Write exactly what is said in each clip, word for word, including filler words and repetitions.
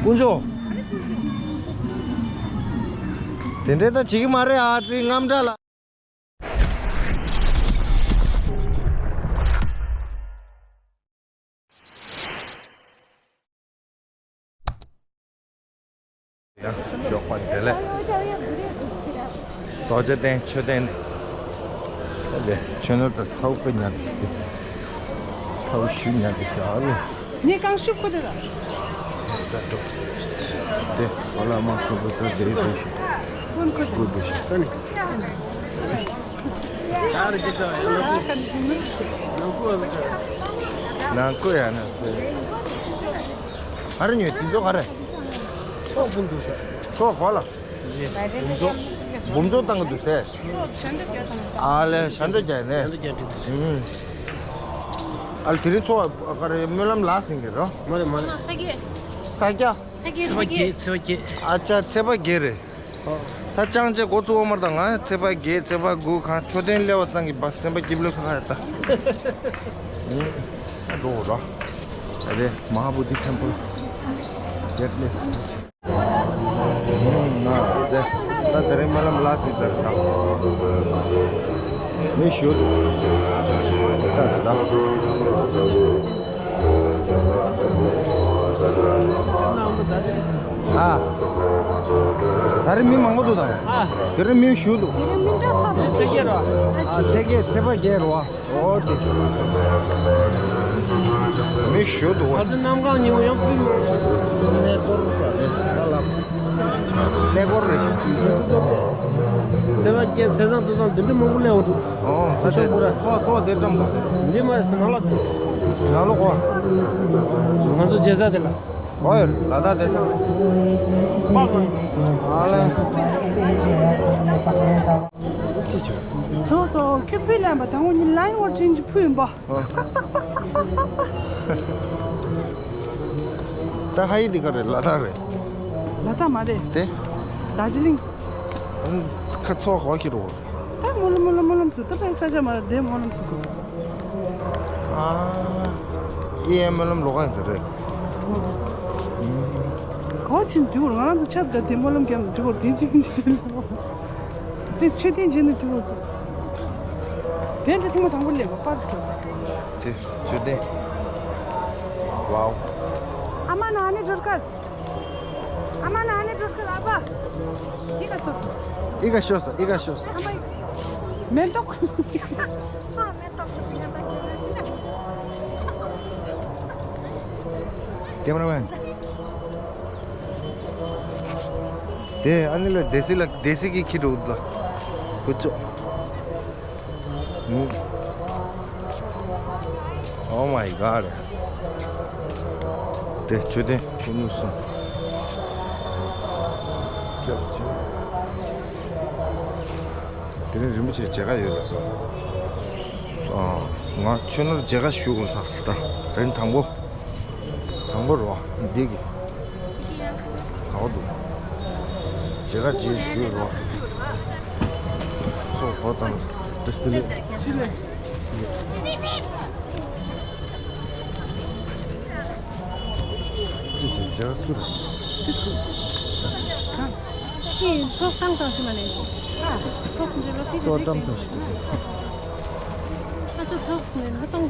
དཀོན་མཆོག་དེ་འདྲའི་ད་བྱེད་ཀྱི་མ་རེད། ཨ་ཙི་རྔམ་དྲག་ལ། ཡང་ཞོགས་པ་བདེ་ལེགས། རྡོ་རྗེ་གདན་མཆོད་རྟེན་འདི། ཨ་ལེ་ཆོས་ནོར་དང་ཚ་བོ་ཉལ་ཏེ་ཤི། ཚ་བོ་ཤུ་ཉལ་ཏེ་ཤི། ཨ་ལེ། ངས་གང་ཤུ་ཁུ་དེ་ལ། ད་འགྲོ། དེ་ཨོ་ལ་མ་སོ་པོ་ཚ་བདེ་བདེ་ཤི། ཀུན་ཁུ་དེ། ཀུ་བདེ་ཤི། ནང་ཁུ་ཡ་ན་སེ། ཨ་ར་ཉོས་དེ་ཚོ་ག་རེ། ཚོགས་འབུམ་འདུག་ས། ཚོགས་ག་ལ། འབུམ་ཚོགས། འབུམ་ཚོགས་བཏང་གི་འདུག་ཟེར། ཨ་ལས་ཞལ་འདོན་རྒྱག་ནས། ཨ་ལས་དེ་རིང་ཚོགས་ག་རེ་སྨོན་ལམ་ལ་ཟིན་གི་རོ། མ་རེད་མ་རེད། ས་སྐྱ། ས་སྐྱ། ཚེས་བརྒྱད། ཚེས་བརྒྱད། ཨ་ཅག་ཚེས་པ་བརྒྱད་རེད། ད་ཅང་ཅེ་འགོ་བཙུགས་པ་མར་དང་ང་ཚེས་པ་བརྒྱད་ཚེས་པ་དགུ་གང་མཆོད་རྟེན་སླེབས་པ་ཙང་གི་བ་སེམས་པ་སྐྱིད་པོ་ལོས་ཁ་ཁ་ཡ་ད། ཨ་འགྲོ་ར། ཨ་རེ་མ་ཧཱ་བོ་དྷི་ཐེམ་པལ། གེཊ་ལེས། ད་དེ་རིང་སྨོན་ལམ་ལ་སྲིད་ཟེར་ད། མི་ཞུ། ད་ད་ད། ཨ། ད་རིང་མི་མང་པོ་འདུག་ད། ཨ། དེ་རིང་མི་ཞུ་འདུག། ཚེས་བརྒྱད་ར། ཨ་ཚེས་བརྒྱད་ཚེས་པ་བརྒྱད་ར་བ། ཨོ་དེ། མི་ཞུ་འདུག་བ། ཨ་ཙི་གནམ་གང་ཉིན་མོ་ཡང་ཕུལ་མོ། གནས་སྐོར་ས་དེ་ད་ལ། གནས་སྐོར་རེད། ཚེས་པ་བརྒྱད་ཚེས་བཟང་དུས་བཟང་དེ་འདྲ་མང་པོ་སླེབས་འོང་འདུག། ཨོ་ད་དེ་ཐོ་ཐོ་དེ་ཙམ་དང་དེ། འདི་མ་ནང་ལ་འདུག། ནང་ལོགས་གོ། ང་ཚོ་བྱེད་ས་དེ་ལ། ཨོ་ཡོད་ལ་ད་དེ་ས། ཨ་ལེ། སོ་སོ་ཁྱོད་ཕུད་ལེན་པ་དང་པོ་ཉིད་ལ་ཡོང་བ་ཅན་གྱི་ཕུད་ཡིན་པ། ད་ཧ་ཡི་འདི་ག་རེད། ལ་དྭགས་རེད། ལ་དྭགས་མ་རེད། དེ། རྡོ་རྗེ་གླིང་། ཁ་ཚོགས་ཧོ་ཁྱི་རོ། ད་སྨོན་ལམ་སྨོན་ལམ་སྨོན་ལམ་ཟེར། ད་ཕའི་ས་ཆ་མ་རེད། དེ་སྨོན་ལམ་ཟེར་སོང་། ཨ། ཨི་ཨེ་སྨོན་ལམ་ལོག་ག་ཡིན་ས་རེད། ག་བ་ཕྱིན་འགྲིག་གོ། ང་རང་ཚོ་ཆ་ག་དེ་སྨོན་ལམ་རྒྱབ་ན་འགྲིག་གོ། དེ་ཅི་མི་ཤེས། དེ་མཆོད་རྟེན་བྱས་ན་འགྲིག་གོ། དེ་འདི་ཐེངས་མ་དང་པོ་སླེབས་པ་པར་ཞིག་འགྲོ། དེ་མཆོད་རྟེན། ཝའོ། ཨ་མ་ན་ཨ་ནི་སྒྲོལ་དཀར། ཨ་མ་ན་ཨ་ནི་སྒྲོལ་དཀར་ཨ་ཕ། ཨི་ཀ་ཐོ་སོ། ཨི་ཀ་ཤོ་སོ། ཨི་ཀ་ཤོ་སོ། ཨ་མ། མེ་ཏོག། ཀེ་མ་ར་མེན། དེ་ཨ་ནི་ལ་སྡེ་སྲིད་ལ་སྡེ་སྲིད་ཀྱི་ཁྱི་འགྲོ་འདུག་ལ། བུ་ཅོ། Oh my god. དེ་མཆོད་རྟེན་ཀུན་ནུ་སོང་། སྐྱབས་བཅོལ། དེ་རིང་རིན་པོ་ཆེ་མཇལ་ཁ་ཡོད་ལ་སོ། ཨ། ང་ཁྱོད་ནར་མཇལ་ཁ་ཞུ་དགོས་ས་ད། དེ་རིང་དང་པོ། དང་པོ་རོ། འདི་གི། ག་བ་འདུག། མཇལ་ཁ་རྗེས་ཞུས་རོ། སོ་གོ་དང་། ཏི་ལི། ཅི་ཅི་མཇལ་ཁ་སུ་རེད། ཨེ་ཚོགས་གཙང་གཙང་ཞིག་མ་ནས་ཅི། ཨ་ཚོགས་འཇལ་ལོ་ཏི་སོ་ཏམ་ཚོགས་ཤིག། ཨ་ཅོ་ཚོགས་ནས་ཧ་ཏང་།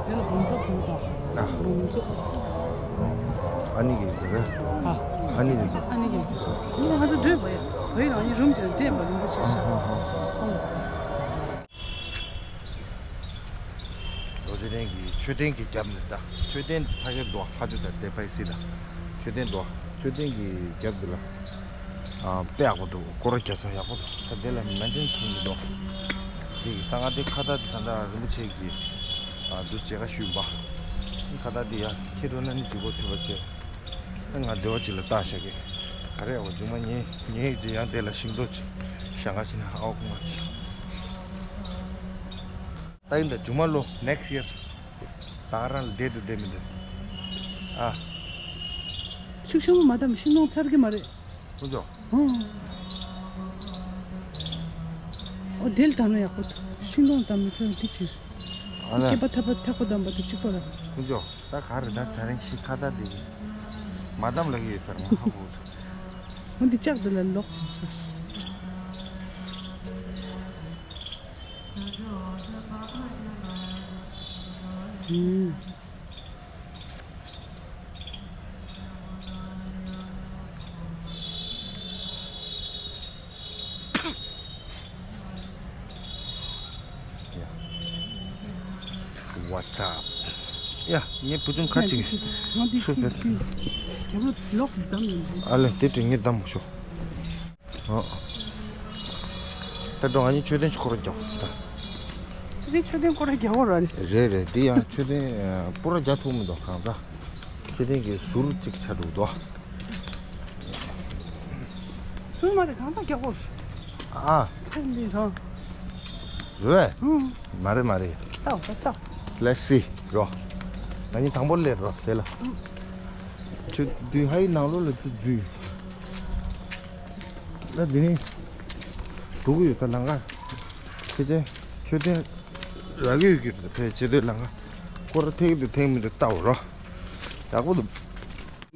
དེ་ལ་འབུམ་ཚོགས་འབུམ་ཚོགས། ཨ། འབུམ་ཚོགས། ཨ་ནི་གི་ཟེར་བས། ཨ། ཨ་ནི་གི། ཨ་ནི་གི། ང་ཚོ་འགྲོས་བོ་ཡ། བོ་ཡི་རང་ཉིད་རུམ་ཅན་བསྟན་པ་རིན་པོ་ཆེ་ཤ། ཨ་ཧ་ཧ། རྡོ་རྗེ་གདན་གྱི་མཆོད་རྟེན་གྱི་རྒྱབ་ནས་ད། མཆོད་རྟེན་ཕ་གིར་འདུག། ཕ་ཆུ་ད་དེ་ཕ་ཡི་སི་ད། མཆོད་རྟེན་འདུག། མཆོད་རྟེན་གྱི་རྒྱབ་འདི་ལ། ཨ། དཔེ་ཡག་པོ་འདུག། སྐོར་ར་རྒྱག་ས་ཡག་པོ་འདུག། ད་དེ་ལ་མེན་ཊེན་བྱེད་ཀྱི་འདུག། དེ་གི་ད་ང་དེ་ཁ་བཏགས་དེ་ད་ལྟ་རིན་པོ་ཆེ་གི། ཨ། འདུ་བྱེད་ཀ་ཞུས་པ། ཁ་བཏགས་དེ་ཡ་ཁྱེད་རོ་ན་ནི་ཇི་གོ་ཐུབ་པ་བྱེད། ད་ང་བདེ་བ་ཅིག་ལ་ལྟ་བཞག་གི། ག་རེ་འོ་ཇུང་མ་ཉེ་ཉེ་ཡིག་ཅིག་ཡང་དེ་ལ་ཤིང་ཏོག་ཅིག་ཞག་ང་ཕྱིན་ན་ཨའོ་ཁོ་མ་ཅིག། ད་ཡིན་ད་ཇུང་མ་ལོ་next year། ད་རང་ལ་བསྡད་དུ་བསྡད་མི་འདུག། ཨ། ཤུགས་ཆེན་པོ་མ་བཏང་ཤིང་སྡོང་ཚར་གི་མ་རེད། ཁོ་ཚོ། ཨོ། དེ་ལ་བཏང་ན་ཡག་པོ་འདུག། ཤིང་སྡོང་བཏང་མི་ཐུབ་འདི་ཅི། ཨ་ལ། སྐེད་པ་ཐག་པ་ཐག་པ་བསྡམས་པ་དེ་གཅིག་པ་རེད། ཀུན་སྐྱོ། ད་ག་རེ་ད་ད་རིང་ཤི་ཁ་ད་དེ་གི་མ་བསྡམས་ལབ་ཀྱི་ཡོད་ཟེར། ང་ཧ་གོ་འདུག་འོ་འདི་ལྕགས་འདི་ལ་ལོག་བྱས་སོང་། ཨུམ། What's up? ཡ། ངའི་བུ་ཆུང་ཁ་ཅིག་ང་འདི་སུ་ཁྱི་ཕེབས། ཁྱི་རྒྱབ་ལོག་བསྡམས་ཡོང་། ཨ་ལེ། དེ་དྲི་ངས་བསྡམས་མ་ཤོག་ཨོ། ད་འགྲོ། ང་གཉིས་མཆོད་རྟེན་སྐོར་རྒྱག་ད། དེ་མཆོད་རྟེན་སྐོར་རྒྱག་འོ་ར་ནི། རེད་རེད། དེ་ཡང་མཆོད་རྟེན་ཨ་སྤུ་ར་རྒྱག་ཐུབ་མི་འདུག་གང་ཟག་མཆོད་རྟེན་གྱི་ཟུར་གཅིག་ཆགས་འདུག་དོ། ཟུར་མ་རེད། གང་ཟག་རྒྱག་འོ། ཨ། ཐེངས་འདི་རང་། རེད་པས། ཨུ། མ་རེད་མ་རེད། ལྟ་འོ་ལྟ། Let's see རོ། ང་གཉིས་དང་པོ་སླེབས་རོ་དེ་ལ། ཨུ། ཁྱོད་དུས་ཧའི་ནང་ལོགས་ལ་ཚུར་འཛུལ། ད་འདི་ནི་འགྲོ་གི་ཡོད་ད་ལམ་ཁ། ཕལ་ཆེར་མཆོད་རྟེན་རག་གི་ཡོད་ཀྱི་རེད། ཕལ་ཆེར་དེ་ལམ་ཁ་སྐོར་ཐེག་འདུག་ཐེག་མི་འདུག་ལྟ་འོ་རོ། ཡག་པོ་འདུག་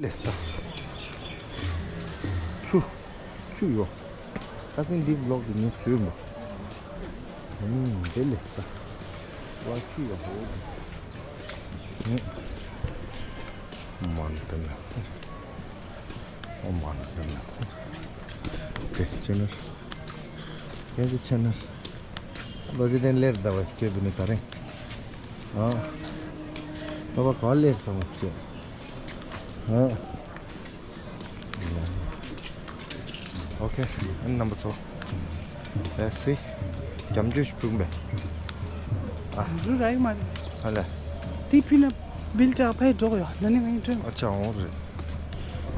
ལེས་ད། ཆུ། ཆུ་ཡོད། ཁ་སང་འདི་བི་ལོག་གི་ངས་བཟོས་མོ། ཨུམ། དེ་ལེས་ད། ལ་ཆུ་ཡོད་ཧོ། ཨུམ། མ་ན་པད་མ། ཨོ་མ་ན་པད་མ། དེ་ཅེ་ནལ། ཁྱེད་ཀྱི་ཅེ་ནལ། བློ་གྲོས་ལྡན་སླེབས་ད་བ་ཁྱོད་བུད་ནས་ད་རིང་། ཨ། བློ་བ་ག་བ་སླེབས་ཙམ་བ་ཁྱོད། ཨ། ཨོ་ཁེ། ཨན་རྣམ་པ་ཚོ། Let's see རྒྱབ་ལྗོངས་ཤིག་ཕུག་པས། ཨ། འབྲུ་ར་ཡི་མ་རེད། ཨ་ལས། དེ་ཕི་ན་བིལ་ཏྲ་ཕའི་འགྲོག་ཡོད། ན་ནི་ང་ཡི་ཀྲོན། ཨ་ཅག་འོང་རེད།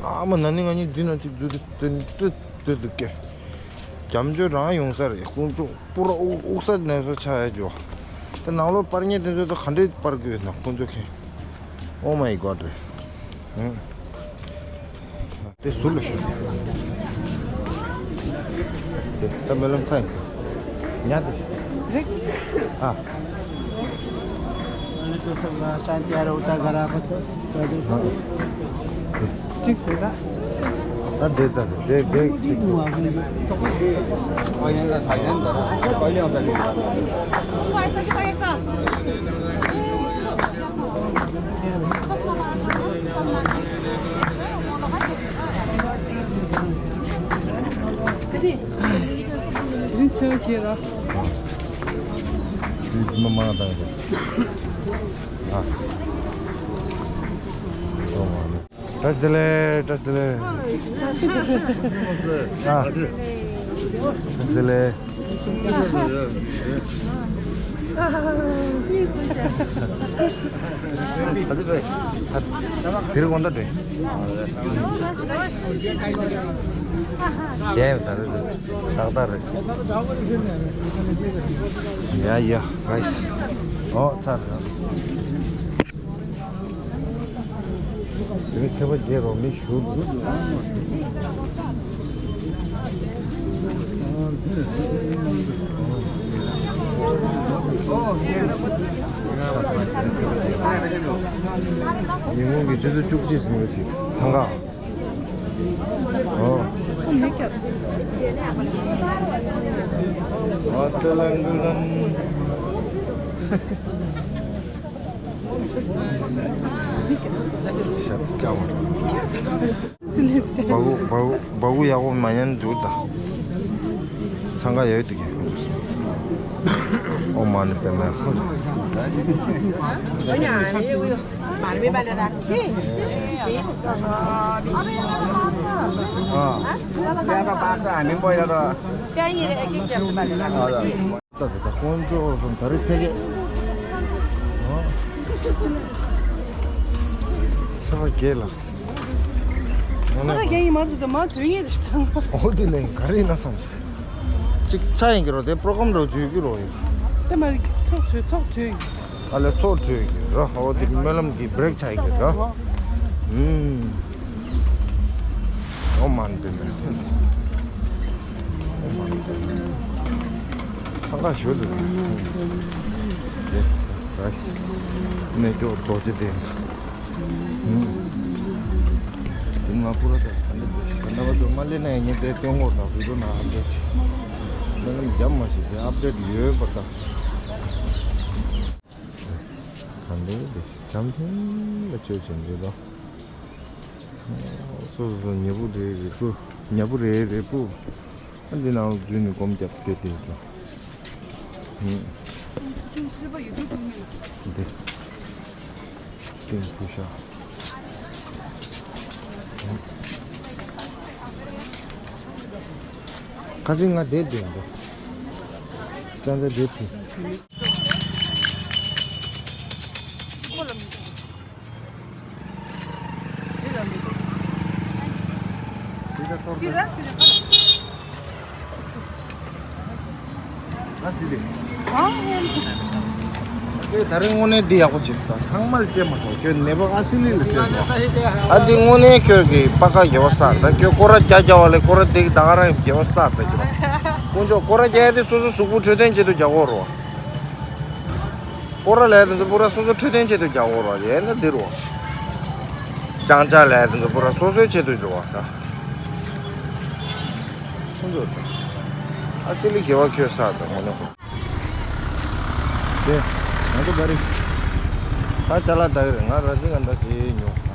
ཨ་མ་ན་ནི་ང་གཉིས་འདི་ན་ཅིག་འདུག་འདུག་འདུག་འདུག་འདུག་སྐད། རྒྱབ་ལྗོངས་རང་ཡོང་ས་རེད། ཁོང་ཚོ་པུ་ར་དབུགས་དབུགས་ས་ནས་སོ་ཆ་ཡ་ཇོ། དེ་ནང་ལོགས་པར་ཉེ་དེ་ཚོ་ད་ག་འདྲས་པར་དགོས་ན་ཁོང་ཚོ་ཁེ། Oh my God རེད། ཧུང་། དེ་ཟུར་ལ་ཤོག་དེ་ད་སྨོན་ལམ་ཚང་ཡིན་ཟེར། ཉལ་དེ། རེད། ཨ། Santiago Utagara གཅིག་ཟེར་ད། ད་དེ་ད་དེ་དེ་གཅིག་དེ་རིང་ཚེ་ཁྱེད་ར། དེ་མ་མང་དང་རེད། ཨ། བཀྲ་ཤིས་བདེ་ལེགས། བཀྲ་ཤིས་བདེ་ལེགས། ཨ། བཀྲ་ཤིས་བདེ་ལེགས། དེ་རིང་དགོང་དག་འགྲོ། བསྡད་ཡོད་ད་རེད། ཏག་ཏག་རེད། ཡ་ཡ་རའིས། ཨོ་ཚར། དེ་ཚེས་པ་བརྒྱད་རོགས་མི་ཞུ། ཉིན་གུང་གི་ཆུ་ཚོད་བཅུ་གཅིག་ཟིན་པ་ཞིག་འཚང་ཁ། ཨོ། ཨ་ཏི་ལན་ཀུ་ལན། ཤ་སྐྱ་བ། སྦ་གུ་སྦ་གུ་སྦ་གུ་ཡག་པོ་མ་ཉན་འདུག་ད། འཚང་ཁ་ཡོད་དུ་གི། ཨོ་མ་ནི་པད་མ་ཁོ། ད་ད་ད་དཀོན་མཆོག་གསུམ་ད་རེས་ཚེས་བརྒྱད། ཨོ། ཚེས་པ་བརྒྱད་ལ། ཨ་ཁ་རྒྱ་ཡིན་མ་རེད་དམ། དོན་ཡིན་རེད་དམ། ཨོ་དེ་ལས་ག་རེ་ཡིན་ན་བསམ་སོང་། གཅིག་ཆ་ཡིན་གྱི་རོ། དེ་པྲོ་གམ་རོ་བརྗོད་ཀྱི་རོ་ཡིན། དེ་མ་རེད། ཚོགས་ཚོད་ཚོགས་ཚོད་ཡིན། ཨ་ལས་ཚོགས་ཚོད་ཡིན་གྱི་རོ། ཨོ་དེ་སྨོན་ལམ་གྱི་བྷི་རེག་ཆ་ཡིན་གྱི་རོ། ཨུམ། ཨོ་མ་ནི་པད་མ། ཨོ་མ་ནི་པད་མ། འཚང་ཁ་ཞོར་དུ་དེ། ར་ཤི་གནས་མཆོག་རྡོ་རྗེ་གདན། ཧུམ། དེ་ང་པུ་ར་ད་ག་འདྲ་ག་འདྲ་བ་ཚོ་མ་ལེ་ན་ཡ་ཉེ་དེ་སྟོན་འོག་དང་བི་ཌིའོ་ནང་ཨབ་ཌེཊ་མ་ལེ་རྒྱབ་མ་ཤེས་དེ་ཨབ་ཌེཊ་ཡོད་པ་ད། ག་འདྲ་དེ་འཇམ་ཐིང་ལ་ཆོས་བྱེད་འདི་དང་། སོ་སོ་སོ་ཉེ་པོ་རེད་རེད་པུ། ཉེ་པོ་རེད་རེད་པུ། ཨ་འདི་ནང་འཛུལ་ནས་སྒོམ་རྒྱབ་བསྡད་དེ་འགྲོ། ཧུམ། འདི། ཏིང་ཕུ་ཤ། ཁ་སང་ང་བསྡད་དེ་འགྲོ། ཅང་ཙེ་བསྡད་དེ། ཁྱོད་ད་རིང་དངོས་གནས་འདི་ཡག་པོ་བྱེད་སོང་། ཚང་མ་ལ་སྤྲད་མ་སོང་། ཁྱོད་ནད་པ་ཨ་སི་ལི་ལ་སྤྲད་སོང་། ཨ་འདི་དངོས་གནས་ཁྱོད་ཀྱི་པ་ཀ་དགེ་བ་བསགས། ད་ཁྱོད་སྐོར་ར་རྒྱག་རྒྱག་པ་ལས་སྐོར་ར་འདི་ད་ག་རང་དགེ་བ་བསགས་པས་ཁྱོད། དཀོན་མཆོག་སྐོར་ར་རྒྱག་ཡ་དེ་སོ་སོ་གཟུགས་པོ་འཕྲོད་བསྟེན་ཆེད་དུ་རྒྱག་དགོས་རོ། སྐོར་ར་ལས་དེ་ཚོ་པུ་ར་སོ་སོ་འཕྲོད་བསྟེན་ཆེད་དུ་རྒྱག་དགོས་རོ། ཡས་ན་འདི་རོ། རྐྱང་ཅག་ལས་དེ་ཚོ་པུ་ར་སོ་སོའི་ཆེད་དུ་འགྲོ་བ་ས། ཁོང་ཚོ་ཨ་སི་ལི་དགེ་བ་ཁྱོད་བསགས་དང་ངོ་ནས། དེ་ང་ཚོ་ག་རེ། ད་ཅ་ལག་ད་གི་རེད། ང་ར་ཅི་ང་ད་ཅི་ཉོ།